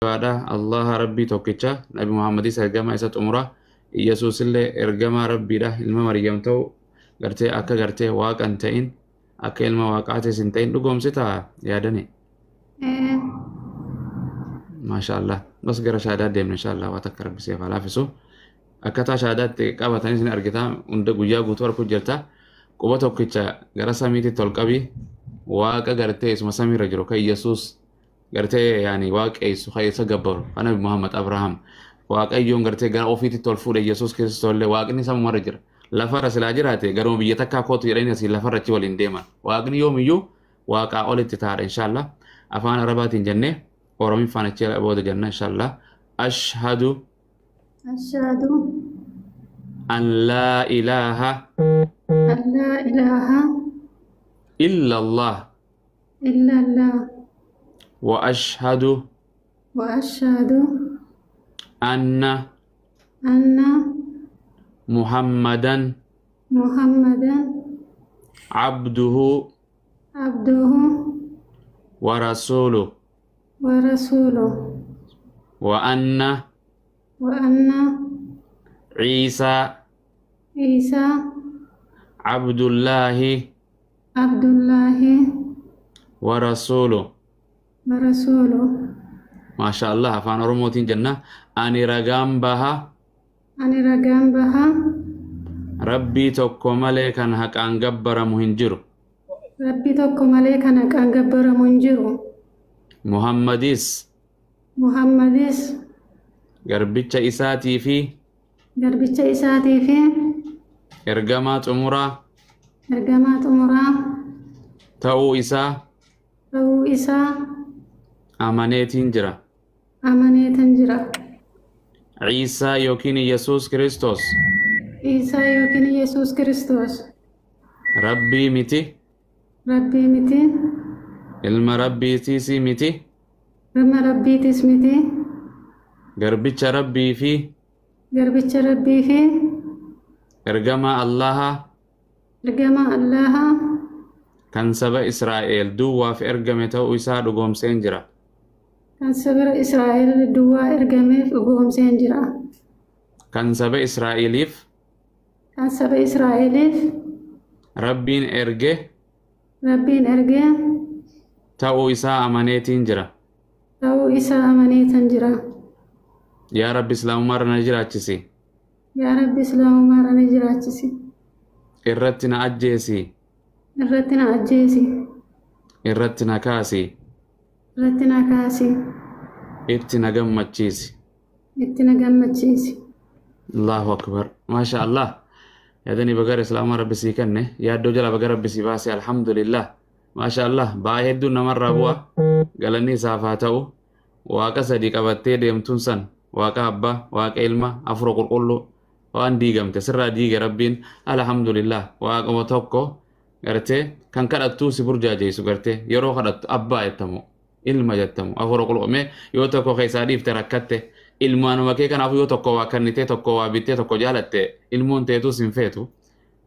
Jabaadha Allaha Rabbii tokkicha, Nabi Muhammadis ergamaa isa xumura, Iyyasuus illee ergamaa Rabbiidha, ilma Maryam ta'u gartee akka gartee waaqa hin ta'in, akka ilma waaqaatis hin ta'in dhugoomsitaa yaadani? Ee. Maasha Allah. Bas gara shaadaa deemna insha Allah, waa takka Rabbi siif haa laafisu. Akkataa shaadaatti qabatanis ni argita, hunda guyyaa guutuu arguu jirta. Quba tokkicha gara samiitti ol qabi, waaqa gartee isuma samiirra jiru kan Iyyasuus gartee yaani waaqeessu kan isa gabbaru kan Nabi Muhammad Abraham waaqayyoon gartee gara ofiitti ol fuudhe Iyyasuus Kiristoos illee waaqni samumarra jira. Lafarra silaa jiraate garuma biyya takkaa kootu jedhanii asii lafarra achi waliin deeman. Waaqni yoomiyyuu waaqaa olitti taa'adha inshallah. Afaan Arabaatiin jennee Oromiffaan achi booda jenna inshallah. Ashhadu Ashhadu an laa ilaaha an laa ilaaha illa Allah illa Allah wa ashhadu wa ashhadu anna anna Muhammadan Muhammadan abduhu abduhu wa rasuluh wa rasuluh wa anna wa anna Ciisaa Ciisaa Abdullaahi Abdullaahi wa rasuluh. wa rasuluh. Maasha Allah, afaan Oromootiin jenna. Ani ragaan baha Ani ragaan baha Rabbii tokko malee kan haqaan gabbaramu hin jiru. Rabbii tokko malee kan haqaan gabbaramu hin jiru. Muhammadis Muhammadis garbicha isaatii fi garbicha isaatii fi ergamaa xumuraa ergamaa xumuraa ta'uu isaa ta'uu isaa amaneetiin jira. amaneetan jira. Ciisaa yookiin Yesuus Kiristoos Ciisaa yookiin Yesuus Kiristoos Rabbii miti, Rabbii miti, ilma Rabbiitiis miti, ilma Rabbiitis miti, garbicha Rabbii fi garbicha Rabbii fi ergamaa Allaha ergamaa Allaha kan saba Israa'el duwwaaf ergame ta'uu isaa dhugoomseen jira. kan saba Israa'el duwwaa ergameef dhugoomseen jira. Kan saba Israa'eliif Kan saba Israa'eliif Rabbiin erge Rabbiin erge ta'uu isaa amaneetiin jira. ta'uu isaa amaneetan jira. Yaa Rabbi Islaamummaarra na jiraachisi. Yaa Rabbi Islaamummaarra na jiraachisi. Irratti na ajjeesi. Irratti na ajjeesi. Irratti na kaasi. Irratti na kaasi. Itti na gammachiisi. Itti na gammachiisi. Allahu akbar. Maasha Allah. Yaadani baga Islaamummaa Rabbi sii kenne. Yaaddoo jala baga Rabbi sii baase. Alhamdulillah. Maasha Allah. Baay'ee hedduun namarraa bu'a. Galanni isaaf haa ta'u. Waaqa sadii qabattee deemtuun san. Waaqa abbaa, waaqa ilma, afura qulqulluu. Waan diigamte sirraa diige Rabbiin. Alhamdulillah. Waaquma tokko gartee kan kadhattuu si burjaajeessu gartee yeroo kadhattu abbaa jettamu, ilma jettamu, afura qulqulluu. Mee yoo tokko keessaa dhiifte rakkatte, ilmaanuma kee kanaafuu yoo tokko waa kennitee, tokko waa bittee, tokko jaalatte, ilmoon teetus hin feetu.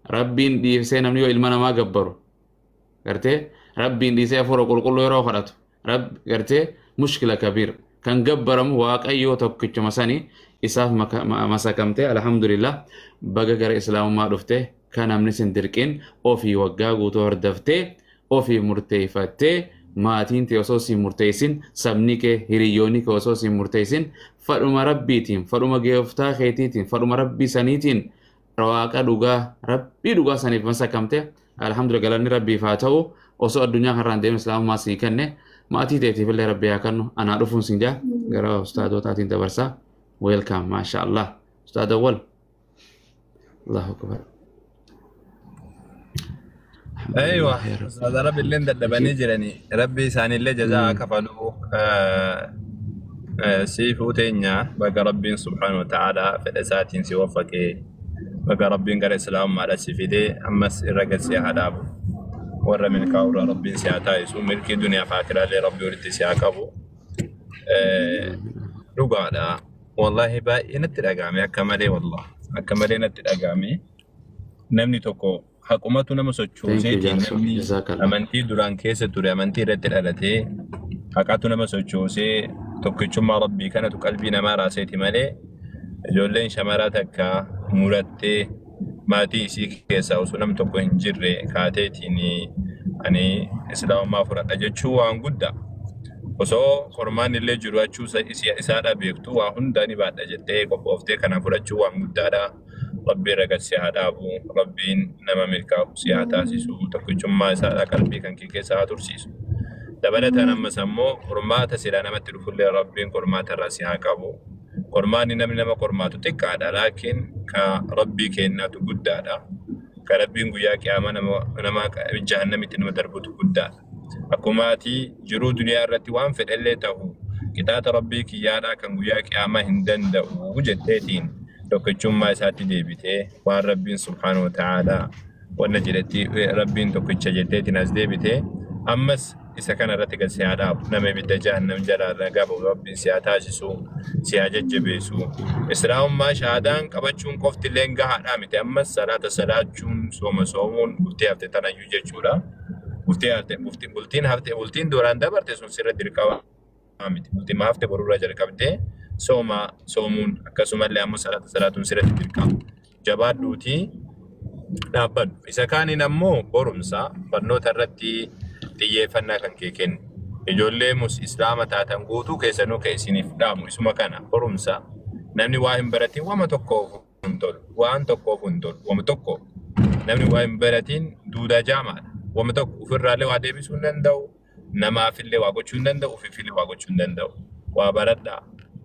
Rabbiin dhiisee namni yoo ilma namaa gabbaru gartee Rabbiin dhiisee afura qulqulluu yeroo kadhatu gartee mushkila kabiir. Kan gabbaramu waaqayyoo tokkichuma sanii isaaf masakamte. Alhamdulillah, baga gara islaamummaa dhufte kan namni sin dirqin, ofii waggaa guutuu hordoftee, ofii murteeffattee, maatiin tee osoo siin murteessin, sabni kee hiriyyoonni kee osoo siin murteessin, fadhuma Rabbiitiin, fadhuma gooftaa keetiitiin, fadhuma Rabbii saniitiin waaqa dhugaa Rabbii dhugaa saniif masakamte. Alhamdulillah, galanni Rabbiif haa ta'u. Osoo addunyaa kanarraan deemee islaamummaa sii kenne, maatii teetiif illee Rabbi haa kennu. Anaa dhufuun siin jaa gara ustaadotaatiin dabarsaa. Welcome, maasha Allah, ustaad awwal. Allahu akbar. Aywa, ustaadha Rabbi illee dadhabanii jiranii. Rabbi isaanillee jazaa kafalu. Siifuu teenya baga Rabbiin subhaanahu wa ta'ala fedha isaatiin si waffaqee, baga Rabbiin gara islaamummaadha si fidee, ammas irra gad si haa dhaabu. Warra milkaa'urra Rabbiin si haa taasisu. Milkii duniyaa fi akiraallee Rabbi walitti si haa qabu. Dhugaadha. Wallaahi baay'ee natti dhagahame akka malee, wallah akka malee natti dhagahame. Namni tokko haqumatu nama Thank you, sochooseetiin jaarso. Namni Jazakallah. amantii duraan keessa ture, amantii irratti dhalatee, haqatu nama sochoosee. Tokkichummaa Rabbii kanatu qalbii namaa raaseeti malee ijoolleen shamaraa takka murattee maatii isii keessaa osoo nam tokko hin jirre kaateetiin ani islaamummaa fudhadha jechuun waan guddaa. Osoo qormaan illee jiraachuu isaadha beektu waa hunda ni baadha jettee qophooftee kana fudhachuu waan guddaadha. Rabbiin raga si haa dhaabu. Rabbiin nama milkaa'u si haa taasisu. Tokkichummaa isaadha qalbii kan kee keessa haa tursiisu. Dabalataan ammas ammoo qormaata silaa namatti dhufullee Rabbiin qormaata irraa si haa qabu. Qormaanni namni nama qormaatu xiqqaadha. Laakiin ka Rabbii kennaatu guddaadha. Ka Rabbiin guyyaa qiyaamaa nama jahannamitti nama darbutu guddaadha. Akkuma ati jiruu duniyaa irratti waan fedhellee ta'u qixaaxa Rabbii kiyyaadhaa kan guyyaa qiyaamaa hin danda'u jetteetiin tokkichummaa isaatti deebitee waan Rabbiin subhaanahu wa ta'aalaa wanna jedhetti Rabbiin tokkicha jetteetiin as deebitee ammas isa kana irratti gad si haa dhaabu. Nama ibidda jahannam jalaa nagaa ba'u Rabbiin si haa taasisu, si haa jajjabeessu. Islaamummaa shahaadaan qabachuun qofti illee gahaadhaa miti. Ammas salaata salaachuun, sooma soomuun bultii hafte tanayyuu jechuudha. Bultii hafte bultiin hafte bultiin duraan dabarte sun sirra dirqama miti. Bultiin hafte borurraa jalqabdee sooma soomuun akkasumallee ammoo salaata salaatuun sirratti dirqama. Jabaadhuutii dhaabbadhu. Isa kaaniin ammoo barumsa barnoota irratti xiyyeeffannaa kan kee kennu. Ijoollee islaama taatan guutuu keessanuu kan isiniif dhaamu isuma kana barumsa. Namni waa hin baratin wama tokkoof hin tolu. Waan tokkoof hin tolu. Wama tokko. Namni waa hin baratin duudaa jaamaadha. Wama tokko ofirraallee waa deebisuu hin danda'u. Namaafillee waa gochuu hin danda'u. Ofiifillee waa gochuu hin danda'u. Waa baradhaa.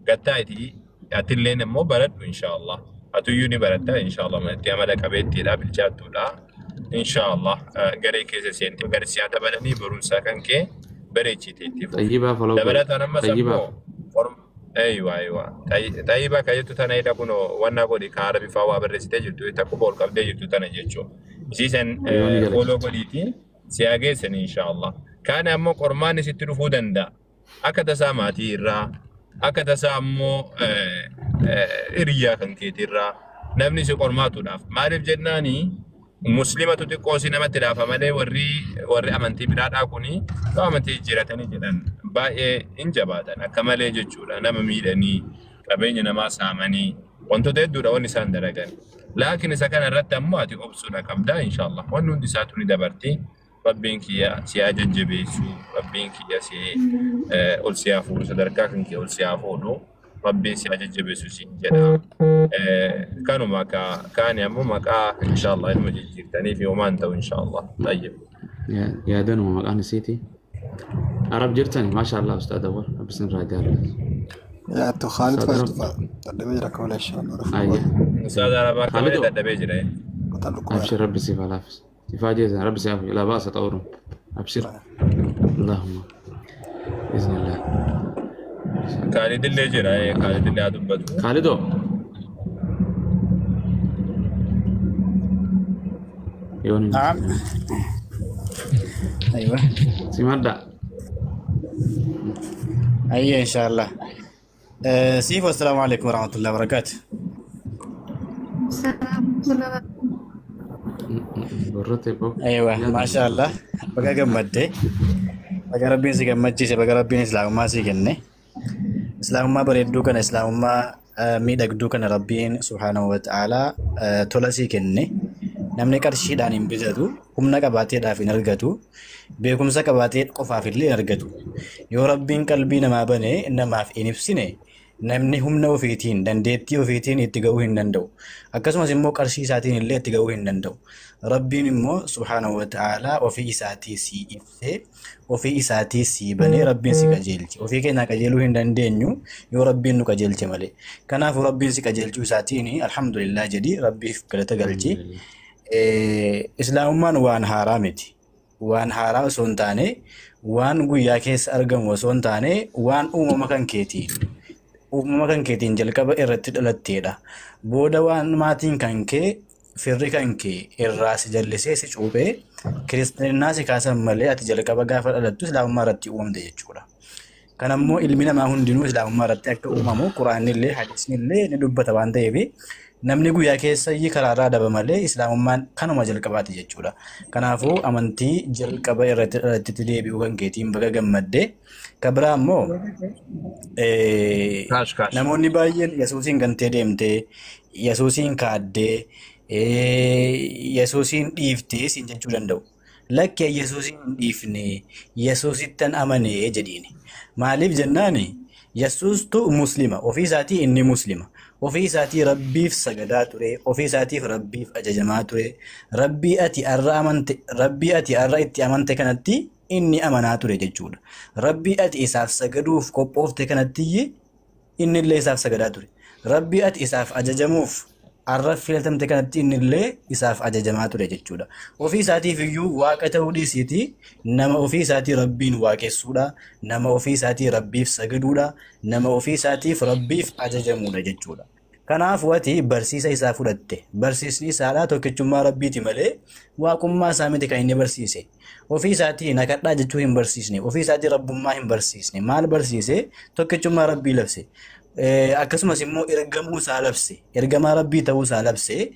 Gattaa itti atilleen immoo baradhu inshaallah. Atuyyuu ni baratta inshaallah. Manatti amala qabeettiidha bilchaattuudha. Inshaallah garee keessa seentee gara siyaa dabalanii barumsaa kan kee bareechitee itti fufu. Xayyibaa follow godhi. Dabalataan ammas Xayyibaa. ammoo Aywa aywa. Xayyibaa kan jettu tana hidha kun wannaa godhi kan Arabifaa waa barreessitee jirtu takkuba ol qabdee jirtu tana jechuudha. Isiisan Yoo ni follow galachite. godhiitii si haa geessan inshaallah. Kaan ammoo qormaanni sitti dhufuu danda'a. Akka tasaa maatii irraa, akka tasaa ammoo hiriyyaa kan keetirraa namni si qormaatuudhaaf. Maaliif jennaani muslimatu xiqqoo si namatti dhaafa malee warri amantii biraadhaa kuni yoo amantii jijjiiratanii jedhan baay'ee hin jabaatan akka malee jechuudha. Nama miidhanii qabeenya namaa saamanii wantoota hedduudha wanni isaan dalagan. Laakiin isa kana irratti ammoo ati obsuudha qabdaa inshaallah. Wanni hundi isaatu ni dabarti. Rabbiin kiyya si haa jajjabeessu. Rabbiin kiyya si ol si haa fuudhu. Sadarkaa kan kee ol si haa fuudhu. Rabbiin si haa jajjabeessu siin jedha. Kanuma kaani ammoo maqaa inshaallah ilma jijjiirtanii fi homaan ta'u inshaallah. Tayyib. Yaadanuma maqaan isiiti. Arab jirtani maasha Allah ustaad awwal rabbi isin irraa jaalladha. Yaa atto Khaalid Ustaad fa'aa Arab. dhufa. Dadhabee jira akka malee inshallah. Ayya. Ustaad Arabaa akka malee Khaalidoo. dadhabee jira. Qotaan dhukkuba. Abshir rabbi siif haa laaffisu. Sifaa jeesan rabbi siif haa laa baasa xawruun. Abshir. Allahumma. Bismillah. Khaalid illee jira. Khaalid illee haa dubbatu. Khaalidoo. Yoon hin نعم أيوة simadha. أي إن شاء الله سيفو السلام عليكم ورحمة الله وبركاته. Salaam. Borrote bo. أيوة ما شاء الله بقى قمدي بقى ربي سيقمتشي بقى ربي إسلام ما سيقني إسلام ما بريدو كان إسلام ما ميدقدو كان ربين سبحانه وتعالى tola sii kenne. Namni qarshiidhaan hin bitatu, humna qabaateedhaaf hin argatu, beekumsa qabaatee qofaaf illee hin argatu. Yoo Rabbiin qalbii namaa bane namaaf hin ibsine namni humna ofiitiin dandeettii ofiitiin itti ga'uu hin danda'u. Akkasumas immoo qarshii isaatiin illee itti ga'uu hin danda'u. Rabbiin immoo subhaanahu wa ta'aalaa ofii isaatii sii ibsee ofii isaatii sii banee Rabbiin si qajeelche. Ofii keenyaa qajeeluu hin dandeenyu yoo Rabbiin nu qajeelche malee. Kanaafuu Rabbiin si qajeelchuu isaatiin alhamdulillah jedhi Rabbiif galata galchi. Islaamummaan waan haaraa miti. Waan haaraa osoo hin taane, waan guyyaa keessa argamu osoo hin taane, waan uumama kan keetiin. Uumama kan keetiin jalqaba irratti dhalatteedha. Booda waan maatiin kan kee, firri kan kee irraa si jallisee si cuuphee kiristinnaa si kaasan malee ati jalqaba gaafa dhalattu islaamummaa irratti uumamte jechuudha. Kanammoo ilmi namaa hundinuu islaamummaa irratti akka uumamu quraanni illee hadiisni illee ni dubbata waan ta'eef namni guyyaa keessa karaarraa daba malee islaamummaan kanuma jalqabaati jechuudha. Kanaafuu amantii jalqaba irratti deebi'uu kan keetiin baga gammaddee. Kan biraa immoo Kaash kaash. namoonni baay'een Yesuusiin gantee deemtee, Yesuusiin kaaddee, Yesuusiin dhiiftee siin jechuu danda'u. Lakkee Yesuusiin hin dhiifne, Yesuusittan amanee jedhiini. Maaliif jennaani Yesuustu muslima, ofii isaatii inni muslima. Ofii isaatii Rabbiif sagadaa ture, ofii isaatiif Rabbiif ajajamaa ture. Rabbii ati har'a amante, Rabbii ati har'a itti amante kanatti inni amanaa ture jechuudha. Rabbii ati isaaf sagaduuf qophoofte kanatti inni illee isaaf sagadaa ture. Rabbii ati isaaf ajajamuuf har'a filatamte kanatti inni illee isaaf ajajamaa ture jechuudha. Ofii isaatiif iyyuu waaqa ta'uu dhiisiiti nama ofii isaatii Rabbiin waaqessuudha, nama ofii isaatii Rabbiif sagaduudha, nama ofii isaatiif Rabbiif ajajamuudha jechuudha. Kanaafuu ati barsiisa isaa fudhatte. Barsiisni isaadhaa tokkichummaa Rabbiiti malee waaqummaa isaa miti kan inni barsiise. Ofii isaatii nakadhaa jechuu hin barsiisne. Ofii isaatii rabbummaa hin barsiisne. Maal barsiise? Tokkichummaa Rabbii labse. Akkasumas immoo ergamuu isaa labse. Ergamaa Rabbii ta'uu isaa labse.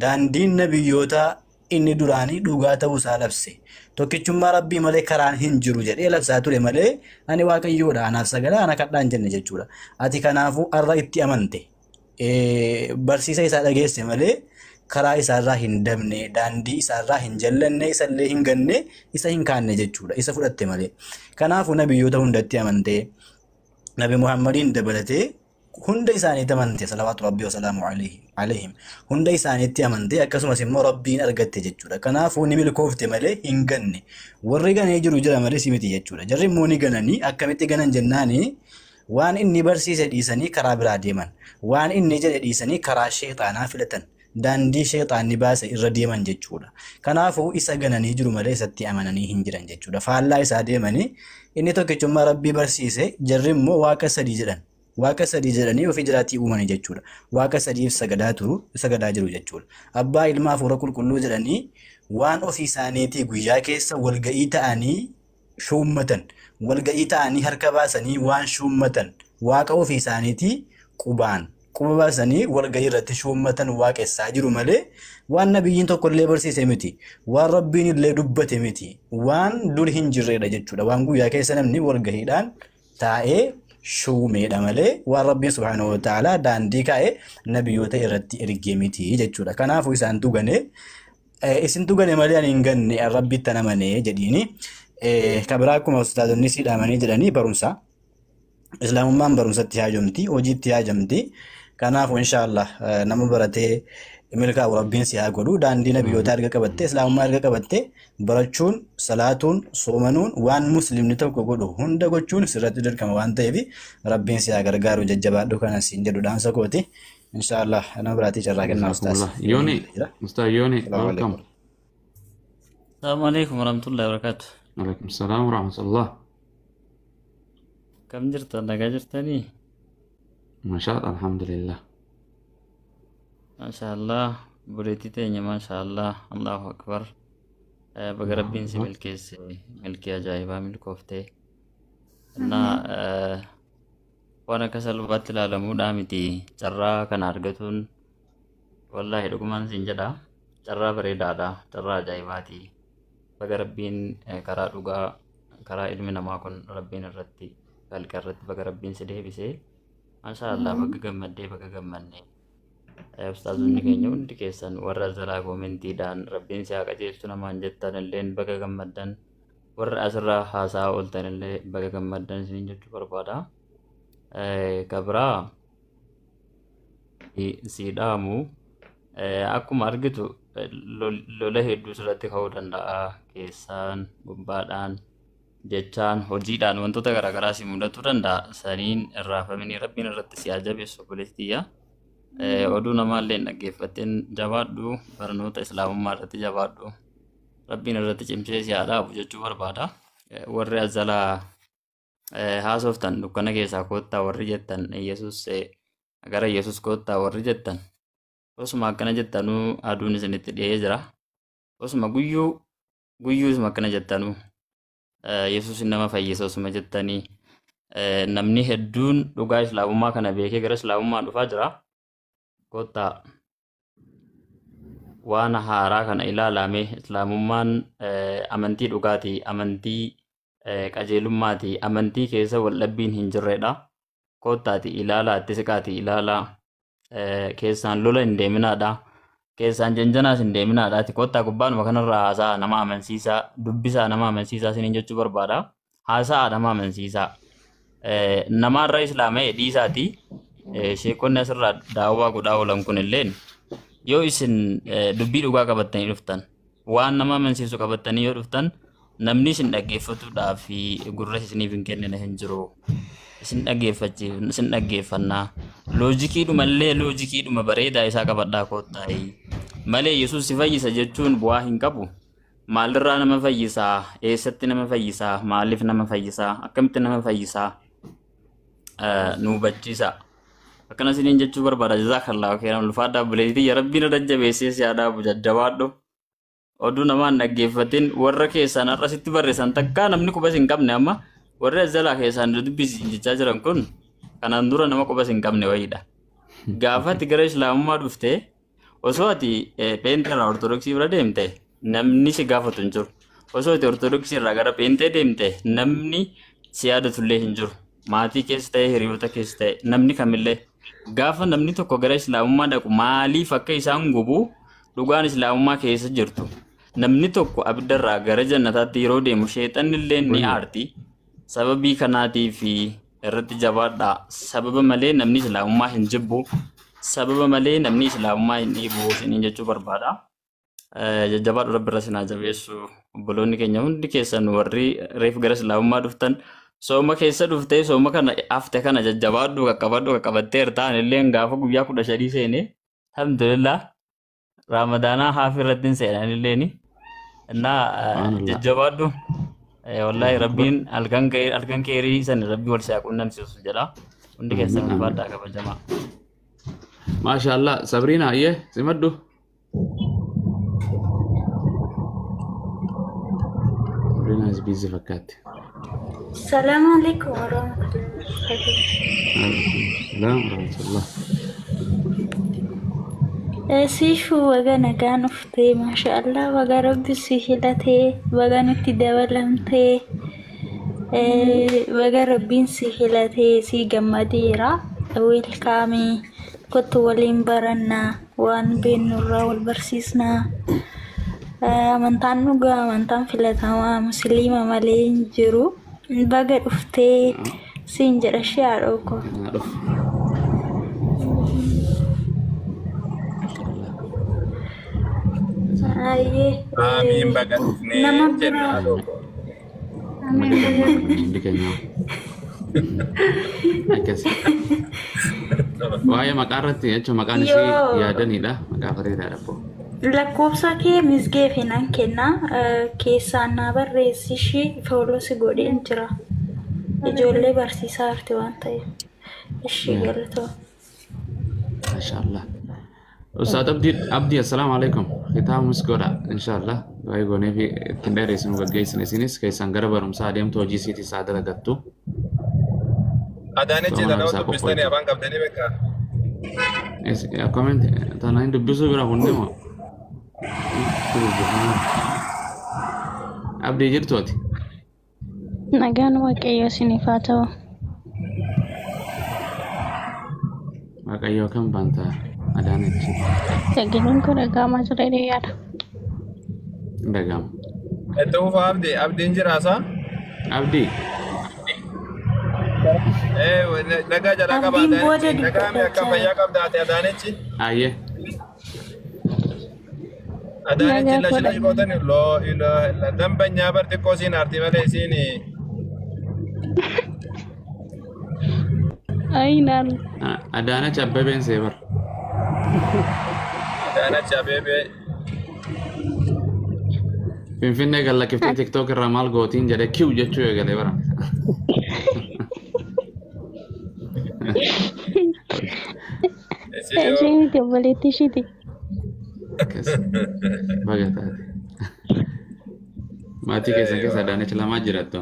Daandiin nabiyyootaa inni duraanii dhugaa ta'uu isaa labse. Tokkichummaa Rabbii malee karaan hin jiru jedhee labsaa ture malee ani waaqayyoodha anaaf sagadaa ana kadhaa hin jenne jechuudha. Ati kanaafuu har'a itti amante. Barsiisa isaa dhageesse malee karaa isaarraa hin dabne, daandii isaarraa hin jallanne, isallee hin ganne, isa hin kaanne jechuudha. Isa fudhatte malee. Kanaafuu nabiyyoota hundatti amantee Nabi Muhammadiin dabalatee hunda isaaniitti amante salawaatu rabbii wasalaamu alayhim hunda isaaniitti amante akkasumas immoo Rabbiin argatte jechuudha. Kanaafuu ni milkoofte malee hin ganne. Warri ganee jiru jira malee si miti jechuudha. Jarri immoo ni gananii akkamitti ganan jennaani waan inni barsiise dhiisanii karaa biraa deeman. Waan inni jedhe dhiisanii karaa sheexaanaa filatan. Daandii sheexaanni baase irra deeman jechuudha. Kanaafuu isa gananii jiru malee isatti amananii hin jiran jechuudha. Faallaa isaa deemanii inni tokkichummaa Rabbii barsiise jarri immoo waaqa sadii jedhan. Waaqa sadii jedhanii ofii jiraatii uumanii jechuudha. Waaqa sadiif sagadaa turu, sagadaa jiru jechuudha. Abbaa ilma hafuura qulqulluu jedhanii waan ofii isaaniitii guyyaa keessa walga'ii ta'anii shuummatan. Walga'ii ta'anii harka baasanii waan shuummatan. Waaqa ofii isaaniitii qubaan quba baasanii walga'ii irratti shuummatan waaqessaa jiru malee waan nabiyyiin tokko illee barsiise miti. Waan Rabbiin illee dubbate miti. Waan dur hin jirredha jechuudha. Waan guyyaa keessa namni walga'iidhaan taa'ee shuumeedha malee waan Rabbiin subhaanahu wa ta'aalaa daandii kaa'ee nabiyyoota irratti ergee miti jechuudha. Kanaafuu isaan tugane isin tugane malee ani hin ganne Rabbitti amanee jedhiini. Kabiraa akkuma ustaazonni si dhaamanii jedhanii barumsa. Islaamummaan barumsatti haajomti, hojiitti haajomti. Kanaafuu inshaallah nama baratee milkaa'u Rabbiin si haa godhu. Daandii nabiyyoota erga qabatte, islaamummaa erga qabatte barachuun, salaatuun, soomanuun waan muslimni tokko godhu hunda gochuun sirratti dirqama waan ta'eef Rabbiin si haa gargaaru jajjabaadhu kana siin jedhu dhaamsa kooti. Inshaallah nama biraatii carraa kennaa ustaaz. Jazakumullah. Yooni, Ustaz Yooni, Salaamu welcome. alaikum. Assalamu alaikum warahmatullahi wabarakatuh. Alaikum salam wa rahmatullah. Kam jirtan nagaa jirtanii? Masha Allah, alhamdulillah. Maashaallah buleetii teenya maashaallah Allahu akbar. Baga Rabbiin si milkeesse milkii ajaa'ibaa milkooftee. Innaa waan akka salphaatti ilaalamuudhaa miti carraa kana argatuun wallaahi dhugumaan siin jedha carraa bareedaadha carraa ajaa'ibaati. Baga Rabbiin karaa dhugaa karaa ilmi namaa kun Rabbiin irratti kalqa irratti baga Rabbiin si deebisee maashaallah baga gammaddee baga gammannee. Ustaazonni keenya hundi keessan warra jalaa koomentiidhaan Rabbiin si haa qajeelchu namaan jettan illeen baga gammaddan warra asirraa haasaa ooltan illee baga gammaddan isiniin jechuu barbaada. Kabraa si dhaamu akkuma argitu lola hedduu sirratti ka'uu danda'a keessaan gubbaadhaan jechaan hojiidhaan wantoota garaagaraa si mudachuu danda'a saniin irraafamanii Rabbiin irratti si haa jabeessu obboleettiyya. Oduu namaallee hin dhaggeeffatin jabaadhu barnoota islaamummaa irratti jabaadhu Rabbiin irratti cimsee si haa dhaabu jechuu barbaada. Warri as jalaa haasoftan dukkana keessaa koottaa warri jettan Yesuus gara Yesuus koottaa warri jettan osuma akkana jettanuu aduun isinitti dhi'ee jira. Osuma guyyuu guyyuu isuma akkana jettanuu Yesuus nama fayyisa osuma jettanii Namni hedduun dhugaa islaamummaa kana beekee gara islaamummaa dhufaa jira. Kottaa waan haaraa kana ilaalame islaamummaan amantii dhugaatii, amantii qajeelummaati, amantii keessa waldhabbiin hin jirredha. Kottaati ilaalaa, itti siqaati ilaalaa, keessaan lola hin deeminaadha. Keessaan janjanaas hin deeminaadha. Kottaa gubbaanuma kanarraa haasa'a nama amansiisaa, dubbisaa nama amansiisaa isiniin jechuu barbaada. Haasa'a nama amansiisaa. Namaarra islaama'e dhiisaati. Sheekonni asirraa daawwaa godhaa oolan kun illeen yoo isin dubbii dhugaa qabattanii dhuftan, waan nama amansiisu qabattanii yoo dhuftan, namni isin dhaggeeffatuudhaaf gurra isiniif hin kennine hin jiru. Isin dhaggeeffachiif isin dhaggeeffannaa. Loojikiidhuma illee loojikiidhuma bareedaa isaa qabadhaa kottaayi. Malee Yesuus si fayyisa jechuun bu'aa hin qabu. Maalirraa nama fayyisaa? Eessatti nama fayyisaa? Maaliif nama fayyisaa? Akkamitti nama fayyisaa? Nu hubachiisa. Akkana isiniin jechuu barbaada. Jazaakallaahu khairan. Ulfaadhaa buleetii yaa Rabbiin irra jabeessee si haa dhaabu, jajjabaadhu. Oduu namaan dhaggeeffatin, warra keessaan har'a sitti barreessan takkaa namni qubas hin qabne, amma warri as jalaa keessaan dubbisi jechaa jiran kun kanaan dura nama qubas hin qabne wayiidha. Gaafa ati gara islaamummaa dhufte, osoo ati pheenxee irraa ortodoksii bira deemte, namni si gaafatu hin jiru. Osoo ati ortodoksii irraa gara pheenxee deemte, namni si yaadatullee hin jiru. Maatii keessa ta'e, hiriyoota keessa ta'e, namni kamillee. Gaafa namni tokko gara islaamummaa dhaqu maaliif akka isaan gubu dhugaan islaamummaa keessa jirtu. Namni tokko abiddarraa gara jannataatti yeroo deemu sheexanni illee ni aarti. Sababii kanaatiif irratti jabaadhaa. Sababa malee namni islaamummaa hin jibbu. Sababa malee namni islaamummaa hin dhiibu isiniin jechuu barbaada. Jajjabaadhu, Rabbi irra isin haa jabeessu. Obboloonni keenya hundi keessan warri reef gara islaamummaa dhuftan, sooma keessa dhuftee sooma kana hafte kana jajjabaadhu, qaqqabadhu, qaqqabatteerta. Anillee gaafa guyyaa 13 seenee, alhamdulillah, raamadaanaa haafi irratti hin seenan illeeni. Innaa Subhanallah. jajjabaadhu. Wallaahi Rabbiin halkan keerii san Rabbi wal si'a qunnamsiisu jedha. Hundi keessan Amiin, amiin. ulfaadhaa, kabajamaa. Maasha Allah. Sabriina, ayyee simadhu. Sabriina is busy fakkaatti. Salaamu alaikum warahmatullahi wabarakatuh. Salaam warahmatullah. Siifuu, baga nagaan dhuftee, maasha Allah, baga Rabbi si filatee, baga nutti dabalamtee, baga Rabbiin si filatee, si gammadeera. Welcome, kottu waliin barannaa, waan beennurraa wal barsiisnaa. Amantaan dhugaa, amantaan filatamaa musliima malee hin jiru. Baga dhuftee siin jedha ishee haadhoo koo. Naa dhufu. Maasha Allah. Ayyee. Aamiin, baga dhufnee Nama jenna biraa. haadhoo koo. Baga gammaddan hundi keenya. Akkas. Waa'ee maqaa irratti jechuun maqaan isii Yoo yaadanidha. Maqaa bareedaadha abboo. Lakkoofsa kee misgeef nan kenna, keessaan naa barreessi, ishii follow si godheen jira. Ijoollee barsiisaa jirti waan ta'eef. Ishii galatoo. Maasha Allah. Ustaad Abdii, Abdii, assalaamu alaikum. Kitaabumis godha inshallah. Waa'ee goonee fi ittiin dheeresinu gaggeessine, isinis keessaan gara barumsaa adeemtu, hojii isiitii isaa dalagattu. Adaanechi Sooma tana isaa dubbistanii qophoofte. afaan qabdanii beekaa? Comment tana hin dubbisuu bira hundi moo? Abdii, jirtu ati? Nagaan Waaqayyoo isiniif haa ta'u. Waaqayyoo kan baanta Adaanechi. Sagaleen kun dhaga'amaa jira jedhee yaada. Hin dhaga'amu. Itti fufaa Abdii, Abdiin jiraasaa? Abdii. Nagaa jalaa qaba Abdiin booda Adaanechi. Nagaa mi akka dubbata. fayyaa qabdaate Adaanechi? Ayyee. Adaanechi Nagaa lashi godha. lashi gootani loo ilaa dambanyaa bar xiqqoo siin aarti malee isiin Ayi naan. Adaanach Abbabeen seebar. Adaanechi Abeebee. Finfinnee gallakkiftee TikTok irraa maal gootiin jedhee kiw jechuu eegalee bara. Isii yoo Ishee miti, obboleettii ishiiti. Akkas. Baga taate. Maatii keessan keessa Adaanach lamaa jirattu.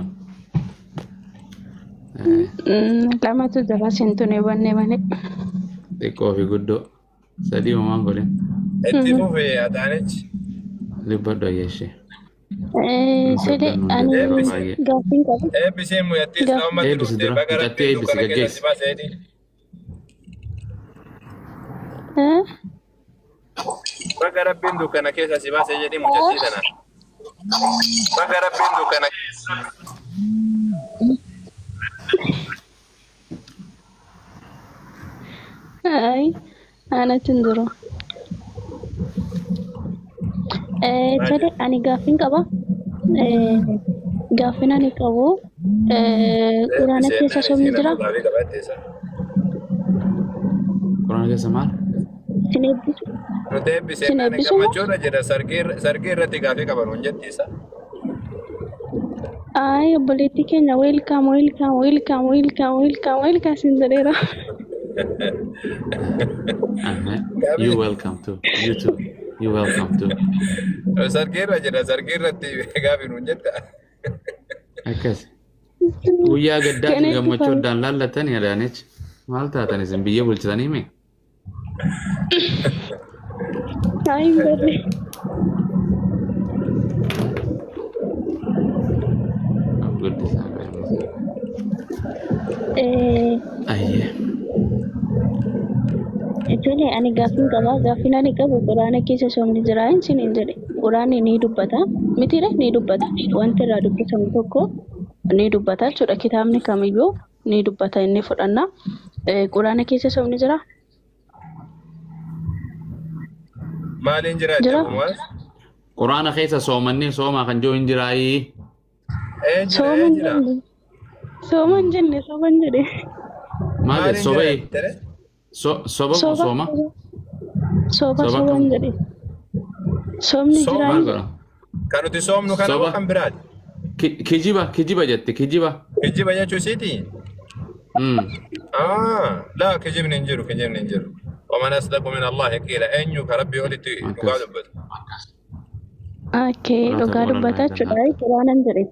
Lamatu jira sintuun hubanne malee. Xiqqoo fi guddoo. Sadii homaan godhin. Itti fufi Adaanech. Dubbadhu ayyeeshee. Sile ani gaaffiin qaba. Eebbisee mu'attee islaamummaatti Eebbisi dhufte dura. baga Mucattii rabbiin eebbisi dukkana keessa gaggeessi. si baaseeti. Eh? Baga rabbiin dukkana keessa si baasee jedhii mucattii tana. Baga rabbiin dukkana keessa. Ay, anatti hin jiru. Tole ani gaaffiin qaba. Gaaffiin ani qabu quraana keessa sobni jira. Gaafii qabaatteessa. Quraana keessa maal? Sin eebbisu. Nuti eebbisee Sin ani eebbisu moo? gammachuurra jira sargii irratti gaafii qaban hin jettiisa. Ay, obboleettii keenya welcome, welcome, welcome, welcome, welcome, welcome sin jedheera. You welcome too. You too. You welcome too. Sargii irra jira sargii irratti gaafii nuun jetta. Akkas. Guyyaa gaddaatiin Kan gammachuu eebbifame. addaan laallatanii Adaanech. Maal taatan isin biyya bulchitanii mee? Ay, hin barre. Of guddisaa qabeenya. Ayyee. Tole ani gaaffiin qaba. Gaaffiin ani qabu quraana keessa soomni jira hin hin jedhe. Quraanni ni dubbata. Mitiire ni dubbata. Wanti irraa dubbatamu tokko ni dubbata jechuudha. Kitaabni kamiyyuu ni dubbata inni fudhanna. Quraana keessa soomni jira? Maaliin jira Jira? jedhu Quraana keessa soomanni soomaa kan jiru hin jiraayii. Ee jira Sooma ee hin jira. jenne. Sooma hin jenne sooma hin jedhe. Maal Maaliin jira soba jedhe? soba moo Soba sooma? soba Soba soba kam? hin jedhe. Soomni Sooma. jira Maal hin godha? Kan nuti soomnu kana moo Soba. kan biraati? Kijiba kijiba jette kijiba. Kijiba jechuu isiiti? Ah, laa kijibni hin jiru kijibni hin jiru. ومن أصدق من الله قيلا eenyu ka rabbii olitti dhugaa Akkas. dubbatu. Okay, Quraana dhugaa quraana dubbata jedhan. jechuudha. Quraana hin jedhe.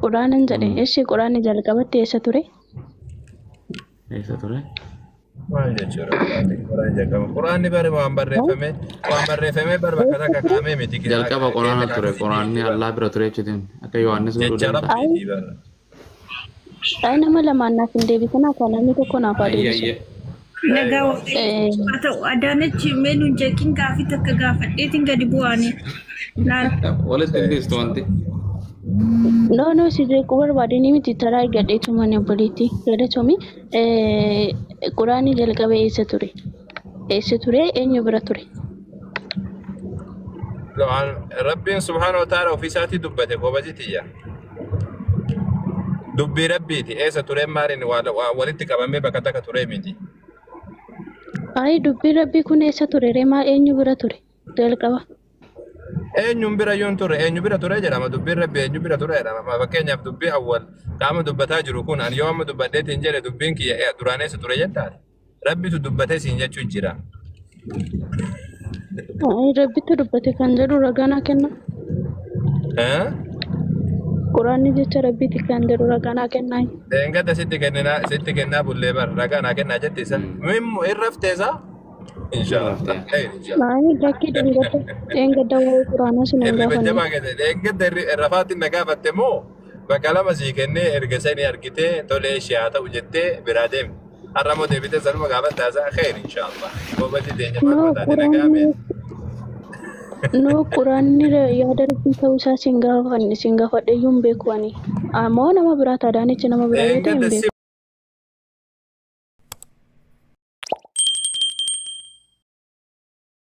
Quraana hin jedhe. Eshi quraanni jalqabatti eessa ture? Eessa ture? Maal jechuudha quraanni quraan jalqaba. Quraanni bari waan barreeffame bar bakka takka kaa'amee miti Jalqaba quraana ture quraanni Allah bira ture jechuutiin akka Yohaannis godhuu jecha danda'a. rabbiiti bara. Ay, nama lamaan naaf hin deebisinaa kan namni tokko naaf haa Ayyee deebisu. ayyee. Nagaa waaqayyoo haa ta'u Adaanech mee nuun jeeqin gaafii takka gaafadheetiin gadi bu'aani. Laal. Walitti hin dhiistu wanti. No, no, si jeequu barbaade ni miti taraa eeggadheetu mana obboleetti. Galatoomi. Quraanni jalqaba eessa ture? Eessa ture? Eenyu bira ture? Rabbiin subhaana wa ta'ala ofii isaatii dubbate goobazitiyya. Dubbii rabbiiti eessa tureen maaliin waa walitti qabamee bakka takka turee miti. Ay, dubbii rabbii kun eessa ture? Ree maal eenyu bira ture? Jalqaba. Eenyuun bira yoon ture eenyu bira ture jedhama dubbiin rabbii eenyu bira ture jedhama fakkeenyaaf dubbii awwal qaama dubbataa jiru kun ani yoo amma dubbadheetiin jedhe dubbiin kiyya duraan eessa ture jettaa rabbitu dubbatee siin jechuu jira. Ay, rabbitu dubbate kan jedhu ragaa naa kenna. Eh? Quraanni jecha rabbiiti kan jedhu ragaa naa kennaa. Dheengadda sitti kennaa bullee bar ragaa naa kennaa jette isa. Mimmu hin rafteesa? Inshaallah. Inshaallah. Ay, lakkii dheengadda waa'ee quraanaa sin hin Hirriba gaafanne. jabaa keessa dheengadda rafaatti na gaafatte moo bakka lama sii kennee erga sanii argitee tolee ishee haa ta'u jettee biraa deemte. Har'a moo deebitee sanuma gaafatta isaa kheer inshaallah. Goobatti teenya maal No, mataate na quraanni gaafee. No, quraanni yaada rabbii ta'uu isaa sin gaafanne sin gaafadhe iyyuu hin beeku ani. Ammoo nama biraa taadaanichi nama biraa yoo ta'e hin Dheengadda beeku.